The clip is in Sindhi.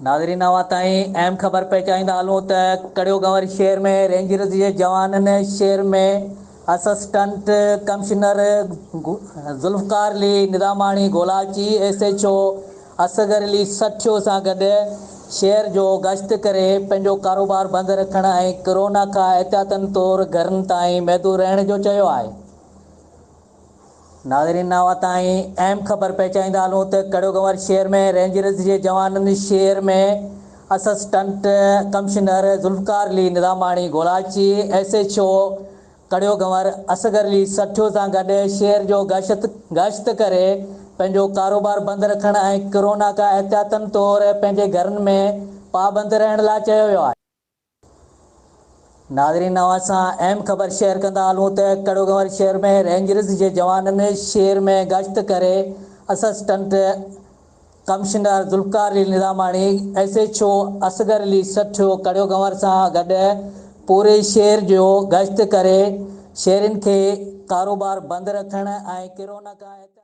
ناظرين اوهان تائين اهم خبر پهچائيندا هلون ته ڪڙيو گنور شهر ۾ رينجرز جي جوانن شهر ۾ assistant commissioner Zulfiqar Ali Nizamani Golachi S H O Asghar Ali Sathio سان گڏ شهر جو گشت ڪري پنهنجو ڪاروبار بند رکڻ ۽ ڪرونا کان احتياطن طور گهرن تائين محدود رهڻ جو چيو آهي. ناظرين اوهان تائين اهم خبر پهچائيندا هلون ته ڪڙيوگنور شهر ۾ رينجرز جي جوانن شهر ۾ assistant commissioner Zulfiqar Ali Nizamani Golachi S H O Karioganwar Asghar Ali Sathio سان گڏ شهر جو گشت گشت ڪري پنهنجو ڪاروبار بند رکڻ ۽ ڪرونا کان احتياطن طور پنهنجي گهرن ۾ پابند رهڻ لاء چيو ويو آهي. ناظرين اوهان سان اهم خبر شيئر ڪندا هلون ته ڪڙوگنور شهر ۾ رينجرز جي جوانن شهر ۾ گشت ڪري assistant commissioner Zulfiqar Ali Nizamani, S H O Asghar Ali Sathio Karioganwar سان گڏ پوري شهر جو گشت ڪري شهرين کي ڪاروبار بند رکڻ ۽ ڪرونا کان.